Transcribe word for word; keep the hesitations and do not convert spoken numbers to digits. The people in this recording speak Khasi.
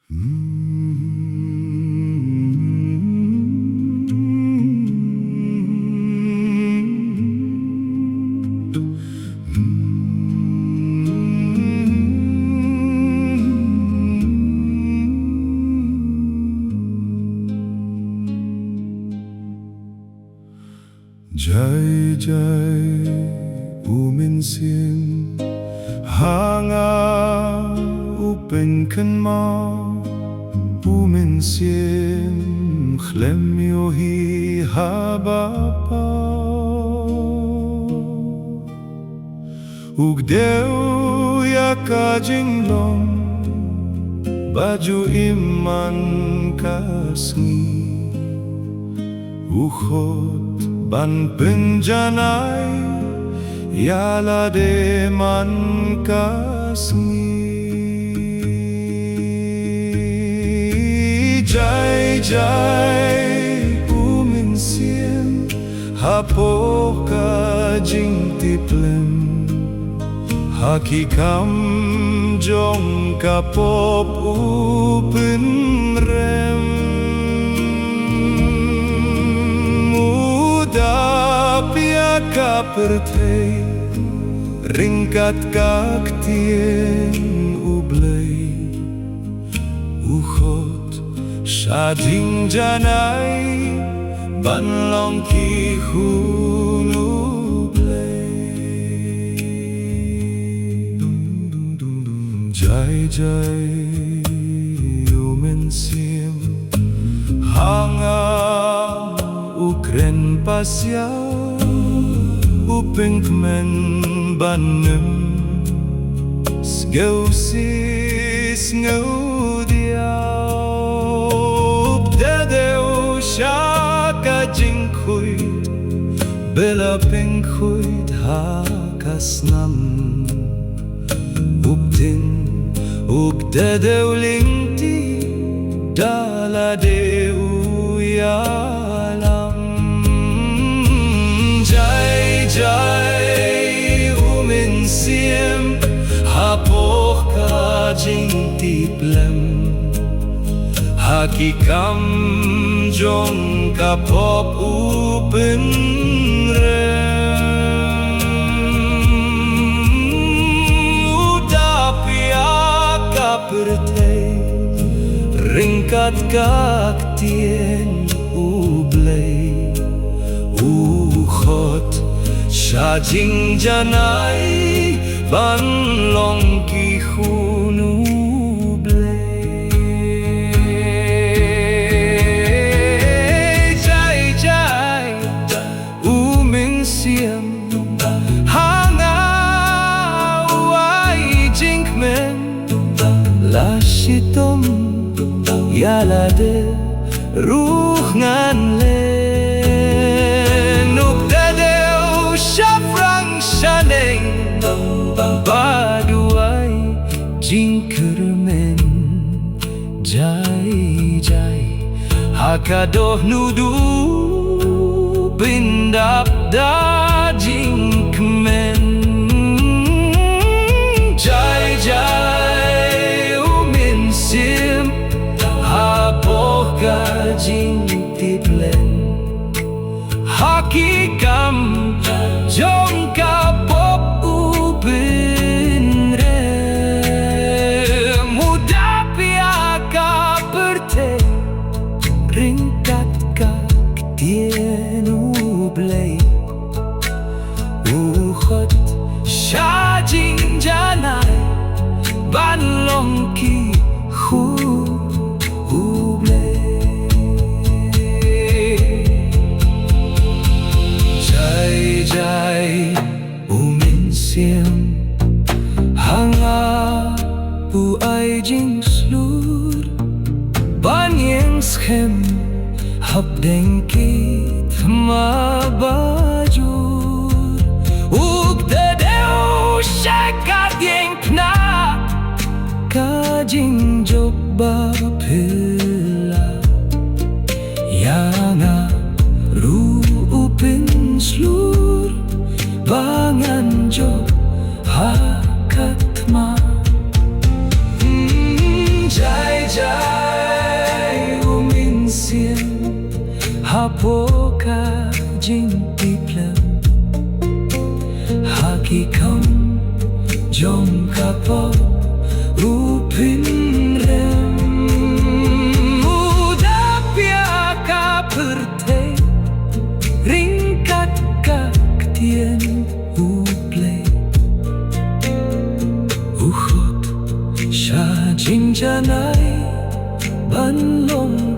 Jai jai u mynsiem ha nga u pynkynmaw, u mynsiem khlem ïohi haba paw. U kdew ïa ka jinglong ba ju im man ka sngi. U khot ban pynjanai ïa lade man ka sngi. Jai jai u mynsiem hapoh ka jingtiplem, ha ki kam jong ka pop u pynrem. U dap ïa ka pyrthei ryngkat ka ktien U Blei. U khot sha jingjanai ban long ki khun U Blei. Jai jai u mynsiem ha nga u kren pasiaw, u pynkmen ban nym sngewsih sngewdiaw. Pdew sha ka jingkhuid, bela pynkhuid ha ka snam. U bteng, u bdew lynti da lade u ïalam. Jai jai u mynsiem hapoh ka jingtiplem, ha ki kam jong ka pop u pynrem. U dap ïa ka pyrthei ryngkat ka ktien U Blei. U khot sha jingjanai ban long ki khun U Blei. Jai jai u mynsiem ha nga u ai jingkmen, la shitom ïa lade ruh ngan len. U bdew shaphrang shaneng ba duwai jingkyrmen. Jai jai ha ka dohnud u pyndap da jingkmen. Jai jai u mynsiem hapoh ka jingtiplem, ha ki kam jong ka pop u pynrem. U dap ïa ka pyrthei ryngkat ka ktien U Blei. U khot sha jingjanai ban long ki khun U Blei. Jai jai u mynsiem ha nga u ai jingshlur ban ïeng skhem hapdeng ki thma ba jur. U bdew sha ka diengphna ka jingjop ba phylla. Ïa nga ruh u pynshlur ba ngan jop ha ka thma. Mm, jai jai Sha jingjanai ban long